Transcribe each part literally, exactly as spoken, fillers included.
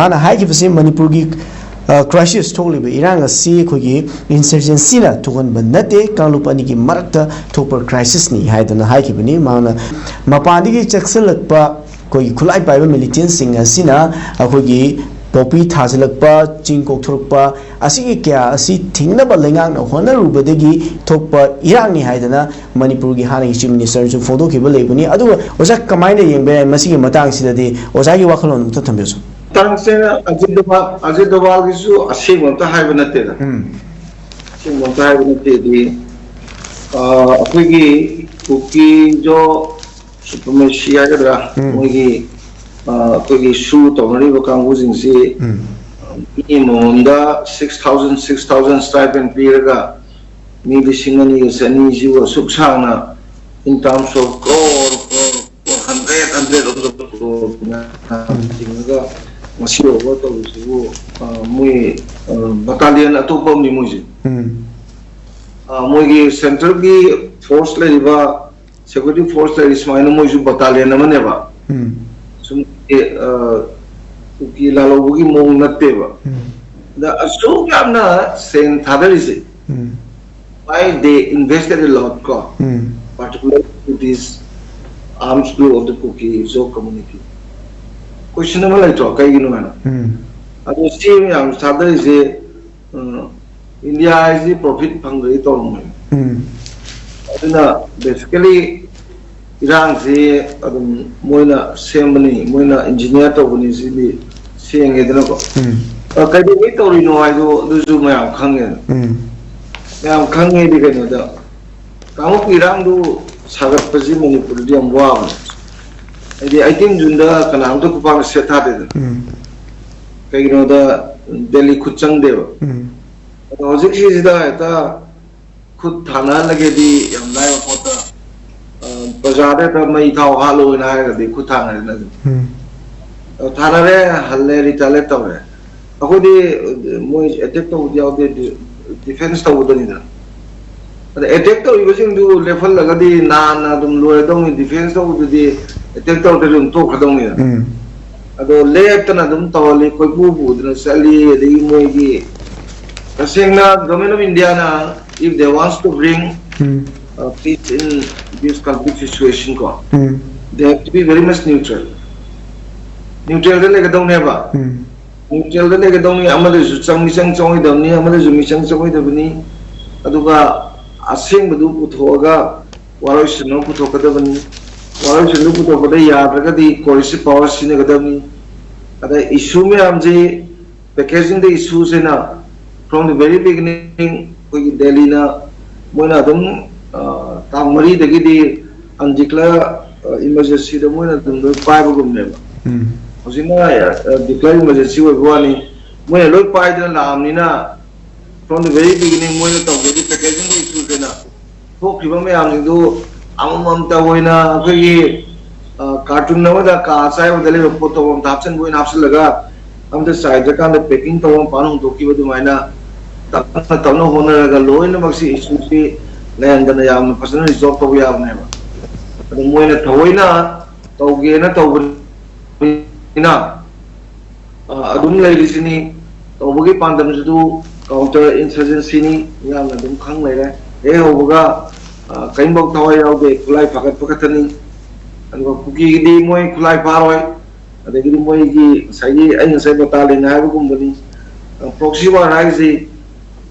ꯃꯥꯅ ꯍꯥꯏꯈꯤꯕꯁꯤ ꯃꯅꯤꯄꯨꯔꯒꯤ ꯀ꯭ꯔꯥꯏꯁꯤꯁ ꯊꯣꯛꯂꯤꯕ ꯏꯔꯥꯡ ꯑꯁꯤ ꯑꯩꯈꯣꯏꯒꯤ ꯏꯟꯁꯔꯖꯦꯟꯁꯤꯅ ꯊꯣꯛꯍꯟꯕ ꯅꯠꯇꯦ, ꯀꯥꯡꯂꯨꯞ ꯑꯅꯤꯒꯤ ꯃꯔꯛꯇ ꯊꯣꯛꯄ ꯀ꯭ꯔꯥꯏꯁꯤꯁꯅꯤ ꯍꯥꯏꯗꯅ ꯍꯥꯏꯈꯤꯕꯅꯤ꯫ ꯃꯍꯥꯛꯅ ꯃꯄꯥꯟꯗꯒꯤ ꯆꯪꯁꯤꯜꯂꯛꯄ ꯑꯩꯈꯣꯏꯒꯤ ꯈꯨꯠꯂꯥꯏ ꯄꯥꯏꯕ ꯃꯤꯂꯤꯇꯦꯟꯁꯤꯡ ꯑꯁꯤꯅ ꯑꯩꯈꯣꯏꯒꯤ ꯄꯣꯄꯤ ꯊꯥꯖꯤꯜꯂꯛꯄ, ꯆꯤꯡ ꯀꯣꯛꯊꯣꯔꯛꯄ, ꯑꯁꯤꯒꯤ ꯀꯌꯥ ꯑꯁꯤ ꯊꯤꯡꯅꯕ ꯂꯩꯉꯥꯛꯅ ꯍꯣꯠꯅꯔꯨꯕꯗꯒꯤ ꯊꯣꯛꯄ ꯏꯔꯥꯡꯅꯤ ꯍꯥꯏꯗꯅ ꯃꯅꯤꯄꯨꯔꯒꯤ ꯍꯥꯟꯅꯒꯤ ꯆꯤꯐ ꯃꯤꯅꯤꯁꯇꯔꯅꯁꯨ ꯐꯣꯡꯗꯣꯛꯈꯤꯕ ꯂꯩꯕꯅꯤ꯫ ꯑꯗꯨꯒ ꯑꯣꯖꯥ ꯀꯃꯥꯏꯅ ꯌꯦꯡꯕ ꯌꯥꯏ ꯃꯁꯤꯒꯤ ꯃꯇꯥꯡꯁꯤꯗꯗꯤ? ꯑꯣꯖꯥꯒꯤ ꯋꯥꯈꯜꯂꯣꯟ ꯑꯃꯨꯛꯇ ꯊꯝꯕꯤꯌꯨ꯫ ꯃꯇꯥꯡꯁꯦ ꯑꯖꯤꯠ ꯗꯣꯚꯥꯜ, ꯑꯖꯤꯠ ꯗꯣꯚꯥꯜꯒꯤꯁꯨ ꯑꯁꯦꯡꯕ ꯑꯝꯇ ꯍꯥꯏꯕ ꯅꯠꯇꯦꯗ꯫ ꯎꯝ꯫ ꯑꯁꯦꯡꯕ ꯑꯝꯇ ꯍꯥꯏꯕ ꯅꯠꯇꯦꯗꯤ, ꯑ, ꯑꯩꯈꯣꯏꯒꯤ ꯀꯨꯀꯤꯖꯣ ꯁꯨꯄ꯭ꯔꯤꯃꯦꯁꯤ ꯍꯥꯏꯒꯗ꯭ꯔꯥ, ꯎꯝ꯫ ꯃꯣꯏꯒꯤ, ꯑ, ꯑꯩꯈꯣꯏꯒꯤ ꯁꯨ ꯇꯧꯅꯔꯤꯕ ꯀꯥꯡꯕꯨꯁꯤꯡꯁꯤ, ꯎꯝ꯫ ꯃꯤ ꯑꯃꯃꯝꯗ six thousand, six thousand stipend ꯄꯤꯔꯒ, ꯃꯤ ꯂꯤꯁꯤꯡ ꯑꯅꯤꯒ ꯆꯅꯤꯁꯤꯕꯨ ꯑꯁꯨꯛ ꯁꯥꯡꯅ, in terms of crore, crore, hundred, hundred of the crore ꯎꯝ꯫ ꯇꯤꯡꯉꯒ ꯉꯁꯤ ꯐꯥꯎꯕ ꯇꯧꯔꯤꯁꯤꯕꯨ, ꯑ, ꯃꯣꯏ, ꯑ, ꯕꯇꯥꯂꯤꯌꯟ ꯑꯇꯣꯞꯄ ꯑꯃꯅꯤ ꯃꯣꯏꯁꯦ꯫ ꯎꯝ꯫ ꯑ, ꯃꯣꯏꯒꯤ ꯁꯦꯟꯇ꯭ꯔꯦꯜꯒꯤ ꯐꯣꯔꯁ ꯂꯩꯔꯤꯕ, ꯁꯦꯀ꯭ꯌꯨꯔꯤꯇꯤ ꯐꯣꯔꯁ ꯂꯩꯔꯤ ꯁꯨꯃꯥꯏꯅ ꯃꯣꯏꯁꯨ ꯕꯇꯥꯂꯤꯌꯟ ꯑꯃꯅꯦꯕ꯫ ꯎꯝ꯫ ꯁꯨꯝ, ꯑꯦ, ꯑ, ꯀꯨꯀꯤ ꯂꯥꯜꯍꯧꯕꯒꯤ ꯃꯑꯣꯡ ꯅꯠꯇꯦꯕ꯫ ꯎꯝ꯫ ꯑꯗ ꯑꯁꯨꯛ ꯌꯥꯝꯅ ꯁꯦꯟ ꯊꯥꯗꯔꯤꯁꯦ, ꯎꯝ꯫ Why they invested a lot, ꯀꯣ? ꯎꯝ꯫ Particularly to this arms crew of the Kuki Zo community. Question ꯑꯃ ꯂꯩꯇ꯭ꯔꯣ, ꯀꯩꯒꯤꯅꯣ ꯍꯥꯏꯅ? ꯎꯝ꯫ ꯑꯗꯣ ꯁꯤ ꯃꯌꯥꯝ ꯊꯥꯗꯔꯤꯁꯦ, ꯎꯝ, ꯏꯟꯗꯤꯌꯥ ꯍꯥꯏꯁꯤ ꯄ꯭ꯔꯣꯐꯤꯠ ꯐꯪꯗ꯭ꯔꯗꯤ ꯇꯧꯔꯝꯃꯣꯏ꯫ ꯎꯝ꯫ ꯑꯗꯨꯅ basically ꯏꯔꯥꯡꯁꯤ ꯑꯗꯨꯝ ꯃꯣꯏꯅ ꯁꯦꯝꯕꯅꯤ, ꯃꯣꯏꯅ ꯏꯟꯖꯤꯅꯤꯌꯥꯔ ꯇꯧꯕꯅꯤ, ꯁꯤꯗꯤ ꯁꯦꯡꯉꯦꯗꯅꯀꯣ꯫ ꯎꯝ꯫ ꯑ, ꯀꯩꯗꯧꯕꯩ ꯇꯧꯔꯤꯅꯣ ꯍꯥꯏꯗꯣ ꯑꯗꯨꯁꯨ ꯃꯌꯥꯝ ꯈꯪꯉꯦ꯫ ꯎꯝ꯫ ꯃꯌꯥꯝ ꯈꯪꯉꯦꯗꯤ ꯀꯩꯅꯣꯗ, ꯀꯥꯡꯂꯨꯞꯀꯤ ꯏꯔꯥꯡꯗꯨ ꯁꯥꯒꯠꯄꯁꯤ ꯃꯅꯤꯄꯨꯔꯗꯗꯤ ꯌꯥꯝ ꯋꯥꯕꯅꯦ꯫ ꯍꯥꯏꯗꯤ eighteen Juneꯗ ꯀꯅꯥꯝꯇ ꯈꯨꯄꯥꯛꯅ ꯁꯦꯠ ꯊꯥꯗꯦꯗꯅ꯫ ꯎꯝ꯫ ꯀꯩꯒꯤꯅꯣꯗ ꯗꯦꯜꯂꯤ ꯈꯨꯠ ꯆꯪꯗꯦꯕ꯫ ꯎꯝ꯫ ꯑꯗꯣ ꯍꯧꯖꯤꯛꯁꯤꯁꯤꯗ ꯍꯦꯛꯇ ꯈꯨꯠ ꯊꯥꯅꯍꯜꯂꯒꯦꯗꯤ ꯌꯥꯝ ꯂꯥꯏꯕ ꯄꯣꯠꯇ, ꯑ, ꯕꯖꯥꯔꯗ ꯍꯦꯛꯇ ꯃꯩ ꯊꯥꯎ ꯍꯥꯜꯂꯣꯅ ꯍꯥꯏꯔꯒꯗꯤ ꯈꯨꯠ ꯊꯥꯅꯔꯦꯅ ꯑꯗꯨꯝ꯫ ꯎꯝ꯫ ꯑ, ꯊꯥꯅꯔꯦ, ꯍꯜꯂꯦ, ꯔꯤꯇꯥꯂꯦꯠ ꯇꯧꯔꯦ꯫ ꯑꯩꯈꯣꯏꯗꯤ, ꯑ, ꯃꯣꯏ ꯑꯦꯇꯦꯛ ꯇꯧꯕꯗꯤ ꯌꯥꯎꯗꯦ, ꯗꯤ-, ꯗꯤꯐꯦꯟꯁ ꯇꯧꯕꯗꯅꯤꯗꯅ꯫ ꯑꯗ ꯑꯦꯇꯦꯛ ꯇꯧꯔꯤꯕꯁꯤꯡꯗꯨ ꯂꯦꯞꯍꯜꯂꯒꯗꯤ ꯅꯥꯟꯅ ꯑꯗꯨꯝ ꯂꯣꯏꯔꯗꯧꯅꯤ꯫ ꯗꯤꯐꯦꯟꯁ ꯇꯧꯕꯗꯨꯗꯤ ꯑꯦꯇꯦꯛ ꯇꯧꯔꯒꯗꯤ ꯑꯗꯨꯝ ꯇꯣꯛꯈ꯭ꯔꯗꯧꯅꯤꯗꯅ꯫ ꯎꯝ꯫ ꯑꯗꯣ ꯂꯦꯞꯇꯅ ꯑꯗꯨꯝ ꯇꯧꯍꯜꯂꯤ, ꯀꯣꯏꯄꯨ ꯄꯨꯗꯅ ꯆꯠꯂꯤ꯫ ꯑꯗꯒꯤ ꯃꯣꯏꯒꯤ, ꯇꯁꯦꯡꯅ Government of Indiaꯅ, if they wants to bring um uh, peace in this conflict situation ꯀꯣ, ꯎꯝ they have to be very much neutral. Neutralꯗ ꯂꯩꯒꯗꯧꯅꯦꯕ꯫ ꯎꯝ Neutralꯗ ꯂꯩꯒꯗꯧꯅꯤ, ꯑꯃꯗꯁꯨ ꯆꯪ ꯃꯤꯆꯪ ꯆꯪꯉꯣꯏꯗꯕꯅꯤ, ꯑꯃꯗꯁꯨ ꯃꯤꯆꯪ ꯆꯪꯉꯣꯏꯗꯕꯅꯤ꯫ ꯑꯗꯨꯒ ꯑꯁꯦꯡꯕꯗꯨ ꯄꯨꯊꯣꯛꯑꯒ ꯋꯥꯔꯣꯏꯁꯤꯟ ꯑꯃ ꯄꯨꯊꯣꯛꯀꯗꯕꯅꯤ꯫ ꯋꯥꯔꯣꯏꯁꯤꯟꯗꯨ ꯄꯨꯊꯣꯛꯄꯗ ꯌꯥꯗ꯭ꯔꯒꯗꯤ coercive power ꯁꯤꯖꯤꯟꯅꯒꯗꯕꯅꯤ꯫ ꯑꯗ issue ꯃꯌꯥꯝꯁꯤ, packagingꯗ issueꯁꯤꯅ from the very beginning ꯑꯩꯈꯣꯏꯒꯤ ꯗꯦꯜꯂꯤꯅ ꯃꯣꯏꯅ ꯑꯗꯨꯝ, ꯑ, ꯇꯥꯡ ꯃꯔꯤꯗꯒꯤꯗꯤ undeclare emergencyꯗ ꯃꯣꯏꯅ ꯑꯗꯨꯝ ꯂꯣꯏ ꯄꯥꯏꯕꯒꯨꯝꯅꯦꯕ꯫ ꯎꯝ ꯍꯧꯖꯤꯛꯅ declare emergency ꯑꯣꯏꯕ ꯋꯥꯅꯤ, ꯃꯣꯏꯅ ꯂꯣꯏ ꯄꯥꯏꯗꯅ ꯂꯥꯛꯑꯕꯅꯤꯅ from the very beginning ꯃꯣꯏꯅ ꯇꯧꯒꯦꯗꯤ packagingꯗ issueꯁꯤꯅ ꯊꯣꯛꯈꯤꯕ ꯃꯌꯥꯝꯁꯤꯡꯗꯨ ꯑꯃꯃꯝꯇ ꯑꯣꯏꯅ ꯑꯩꯈꯣꯏꯒꯤ, ꯑ, carton ꯑꯃꯗ ꯀꯥ ꯑꯆꯥꯏꯕꯗ ꯂꯩꯕ ꯄꯣꯠꯇꯣ ꯑꯃꯃꯝꯇ ꯍꯥꯞꯆꯤꯟꯕ ꯑꯣꯏꯅ ꯍꯥꯞꯆꯤꯜꯂꯒ ꯑꯝꯇ ꯆꯥꯏꯗ꯭ꯔꯀꯥꯟꯗ packing ꯇꯧꯕ ꯃꯄꯥꯟ ꯍꯨꯟꯗꯣꯛꯈꯤꯕ ꯑꯗꯨꯃꯥꯏꯅ ꯇꯞꯅ ꯇꯞꯅ ꯍꯣꯠꯅꯔꯒ ꯂꯣꯏꯅꯃꯛꯁꯤ issueꯁꯤ ꯂꯩꯍꯟꯗꯅ ꯌꯥꯝꯅ ꯐꯖꯅ resolve ꯇꯧꯕ ꯌꯥꯕꯅꯦꯕ꯫ ꯑꯗꯨ ꯃꯣꯏꯅ ꯊꯑꯣꯏꯅ ꯇꯧꯒꯦꯅ ꯇꯧꯕꯅꯤꯅ, ꯑ, ꯑꯗꯨꯝ ꯂꯩꯔꯤꯁꯤꯅꯤ꯫ ꯇꯧꯕꯒꯤ ꯄꯥꯟꯗꯝꯁꯤꯗꯨ counter insurgencyꯅꯤ, ꯃꯤꯌꯥꯝꯅ ꯑꯗꯨꯝ ꯈꯪ ꯂꯩꯔꯦ꯫ ꯍꯦꯛ ꯍꯧꯕꯒ, ꯑ, ꯀꯔꯤꯝꯐꯥꯎ ꯊꯋꯥꯏ ꯌꯥꯎꯗꯦ, ꯈꯨꯠꯂꯥꯏ ꯐꯥꯒꯠꯄ ꯈꯛꯇꯅꯤ꯫ ꯑꯗꯨꯒ ꯀꯨꯀꯤꯒꯤꯗꯤ ꯃꯣꯏ ꯈꯨꯠꯂꯥꯏ ꯐꯥꯔꯣꯏ, ꯑꯗꯒꯤꯗꯤ ꯃꯣꯏꯒꯤ ꯉꯁꯥꯏꯒꯤ ꯑꯩ ꯉꯁꯥꯏ ꯕꯇꯥꯂꯤꯟ ꯍꯥꯏꯕꯒꯨꯝꯕꯅꯤ꯫ ꯑ, proxy war ꯍꯥꯏꯔꯤꯁꯤ,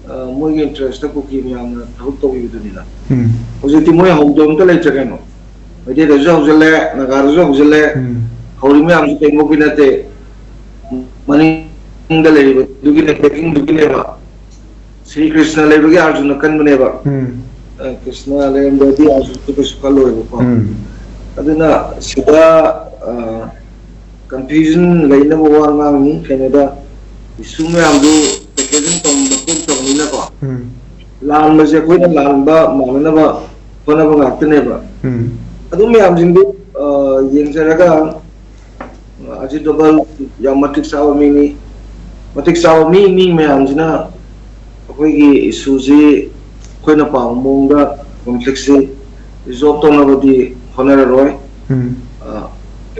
ꯑ, ꯃꯣꯏꯒꯤ interestꯇ ꯀꯨꯀꯤ ꯃꯌꯥꯝꯅ ꯊꯕꯛ ꯇꯧꯕꯤꯕꯗꯨꯅꯤꯅ꯫ ꯎꯝ ꯍꯧꯖꯤꯛꯇꯤ ꯃꯣꯏ ꯍꯧꯗꯕ ꯑꯝꯇ ꯂꯩꯇ꯭ꯔꯦ ꯀꯩꯅꯣ꯫ ꯃꯩꯇꯩꯗꯁꯨ ꯍꯧꯖꯤꯜꯂꯦ, ꯅꯥꯒꯥꯗꯁꯨ ꯍꯧꯖꯤꯜꯂꯦ꯫ ꯎꯝ ꯍꯧꯔꯤ ꯃꯌꯥꯝꯁꯤ ꯀꯩꯅꯣꯒꯤ ꯅꯠꯇꯦ, ꯃꯅꯤꯡꯗ ꯂꯩꯔꯤꯕꯗꯨꯒꯤꯅꯦ, packingꯗꯨꯒꯤꯅꯦꯕ꯫ ꯁ꯭ꯔꯤ ꯀ꯭ꯔꯤꯁꯅ ꯂꯩꯕꯒꯤ ꯑꯥꯔꯖꯨꯅ ꯀꯟꯕꯅꯦꯕ꯫ ꯎꯝ ꯑ, ꯀ꯭ꯔꯤꯁꯅ ꯂꯩꯔꯝꯗ꯭ꯔꯗꯤ ꯑꯥꯔꯖꯨꯟꯁꯨ ꯀꯩꯁꯨ ꯀꯜꯂꯣꯏꯕꯀꯣ꯫ ꯎꯝ ꯑꯗꯨꯅ ꯁꯤꯗ, ꯑ, confusion ꯂꯩꯅꯕ ꯋꯥ ꯉꯥꯡꯉꯤ꯫ ꯀꯩꯅꯣꯗ issue ꯃꯌꯥꯝꯗꯨ packaging ꯇꯧꯅꯤꯡꯕ ꯄꯣꯛꯇꯕꯅꯤꯅꯀꯣ꯫ ꯎꯝ ꯂꯥꯟꯕꯁꯦ ꯑꯩꯈꯣꯏꯅ ꯂꯥꯟꯕ ꯃꯥꯟꯅꯅꯕ ꯍꯣꯠꯅꯕ ꯉꯥꯛꯇꯅꯦꯕ꯫ ꯎꯝ ꯑꯗꯨ ꯃꯌꯥꯝꯁꯤꯡꯗꯨ, ꯑ, ꯌꯦꯡꯖꯔꯒ, ꯑ, ꯑꯖꯤꯠ ꯗꯣꯚꯜ ꯌꯥꯝ ꯃꯇꯤꯛ ꯆꯥꯕ ꯃꯤꯅꯤ꯫ ꯃꯇꯤꯛ ꯆꯥꯕ ꯃꯤ, ꯃꯤ ꯃꯌꯥꯝꯁꯤꯅ ꯑꯩꯈꯣꯏꯒꯤ issueꯁꯤ ꯑꯩꯈꯣꯏꯅ ꯄꯥꯝꯕ ꯃꯑꯣꯡꯗ conflictꯁꯤ resolve ꯇꯧꯅꯕꯗꯤ ꯍꯣꯠꯅꯔꯔꯣꯏ꯫ ꯎꯝ ꯑ,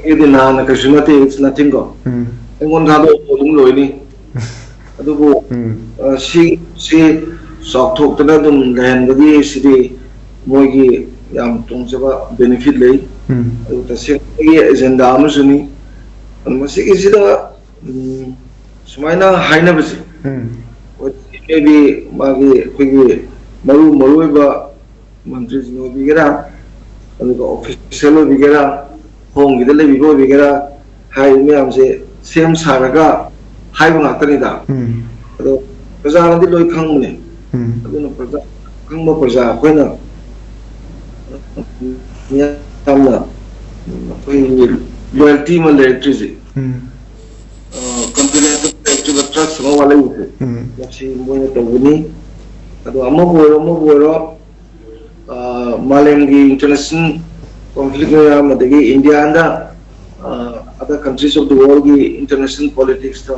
ꯑꯩꯗꯤ ꯅꯍꯥꯟꯅ ꯀꯩꯁꯨ ꯅꯠꯇꯦ, it's nothing ꯀꯣ꯫ ꯎꯝ꯫ ꯑꯩꯉꯣꯟꯗ ꯊꯥꯗꯣꯛꯑꯣ, ꯑꯗꯨꯝ ꯂꯣꯏꯅꯤ꯫ ꯑꯗꯨꯕꯨ, ꯎꯝ꯫ ꯑ, ꯁꯤ, ꯁꯤ ꯆꯥꯎꯊꯣꯛꯇꯅ ꯑꯗꯨꯝ ꯂꯩꯍꯟꯕꯒꯤ ꯁꯤꯗꯤ ꯃꯣꯏꯒꯤ ꯌꯥꯝ ꯇꯣꯡꯖꯕ benefit ꯂꯩ꯫ ꯎꯝ꯫ ꯑꯗꯨ ꯇꯁꯦꯡꯅ ꯑꯩꯒꯤ agenda ꯑꯃꯁꯨꯅꯤ꯫ ꯑꯗꯨ ꯃꯁꯤꯒꯤꯁꯤꯗ, ꯎꯝ, ꯁꯨꯃꯥꯏꯅ ꯍꯥꯏꯅꯕꯁꯦ, ꯎꯝ꯫ maybe ꯃꯥꯒꯤ ꯑꯩꯈꯣꯏꯒꯤ ꯃꯔꯨ, ꯃꯔꯨꯑꯣꯏꯕ ꯃꯟꯇ꯭ꯔꯤꯁꯤꯡ ꯑꯣꯏꯕꯤꯒꯦꯔꯥ, ꯑꯗꯨꯒ official ꯑꯣꯏꯕꯤꯒꯦꯔꯥ, ꯍꯣꯝꯒꯤꯗ ꯂꯩꯕꯤꯕ ꯑꯣꯏꯕꯤꯒꯦꯔꯥ, ꯍꯥꯏꯔꯤꯕ ꯃꯌꯥꯝꯁꯦ ꯁꯦꯝ ꯁꯥꯔꯒ ꯍꯥꯏꯕ ꯉꯥꯛꯇꯅꯤꯗ꯫ ꯎꯝ꯫ ꯑꯗꯣ ꯄ꯭ꯔꯖꯥꯅꯗꯤ ꯂꯣꯏ ꯈꯪꯕꯅꯦ꯫ ꯎꯝ꯫ ꯑꯗꯨꯅ ꯄ꯭ꯔꯖꯥ, ꯈꯪꯕ ꯄ꯭ꯔꯖꯥ ꯑꯩꯈꯣꯏꯅ ꯌꯥꯝꯅ ꯑꯩꯈꯣꯏꯒꯤ loyalty ꯑꯃ ꯂꯩꯔꯛꯇ꯭ꯔꯤꯁꯦ꯫ ꯎꯝ꯫ ꯑ, confidence ꯑꯃ ꯂꯩꯔꯛꯇ꯭ꯔꯤꯕ, trust ꯑꯃ ꯋꯥꯠꯂꯛꯏꯕꯁꯦ꯫ ꯎꯝ꯫ ꯃꯁꯤ ꯃꯣꯏꯅ ꯇꯧꯕꯅꯤ꯫ ꯑꯗꯣ ꯑꯃꯕꯨ ꯑꯣꯏꯔꯣ, ꯑꯃꯕꯨ ꯑꯣꯏꯔꯣ, ꯑ, ꯃꯥꯂꯦꯝꯒꯤ international conflict ꯃꯌꯥꯝ, ꯑꯗꯒꯤ ꯏꯟꯗꯤꯌꯥꯗ, ꯑ, other countries of the world ꯒꯤ international politics ꯇ,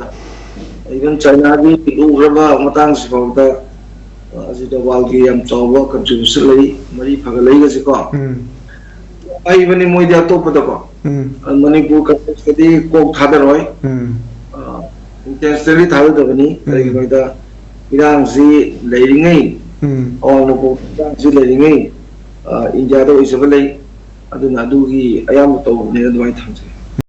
even China ꯒꯤ ꯂꯨꯈ꯭ꯔꯕ ꯃꯇꯥꯡꯁꯤ ꯐꯥꯎꯗ, ꯑ, ꯑꯖꯤꯠ ꯗꯣꯚꯥꯜꯒꯤ ꯌꯥꯝ ꯆꯥꯎꯕ contribution ꯂꯩ, ꯃꯔꯤ ꯐꯒꯠꯂꯛꯏꯕꯁꯤꯀꯣ꯫ ꯎꯝ꯫ ꯍꯩꯕꯅꯤ ꯃꯣꯏꯗꯤ ꯑꯇꯣꯞꯄꯗꯀꯣ꯫ ꯎꯝ꯫ ꯑ, ꯃꯅꯤꯄꯨꯔ context ꯇꯗꯤ ꯀꯣꯛ ꯊꯥꯗꯔꯣꯏ꯫ ꯎꯝ꯫ ꯑ, intentionally ꯊꯥꯗꯗꯕꯅꯤ꯫ ꯎꯝ꯫ ꯀꯔꯤꯒꯤꯅꯣꯗ ꯏꯔꯥꯡꯁꯤ ꯂꯩꯔꯤꯉꯩ, ꯎꯝ꯫ ꯑꯋꯥꯡ ꯅꯣꯡꯄꯣꯛ ꯏꯔꯥꯡꯁꯤ ꯂꯩꯔꯤꯉꯩ, ꯑ, ꯏꯟꯗꯤꯌꯥꯗ ꯑꯣꯏꯖꯕ ꯂꯩ꯫ ꯑꯗꯨꯅ ꯑꯗꯨꯒꯤ ꯑꯌꯥꯝꯕ ꯇꯧꯕꯅꯦꯅ ꯑꯗꯨꯃꯥꯏꯅ ꯊꯝꯖꯩ꯫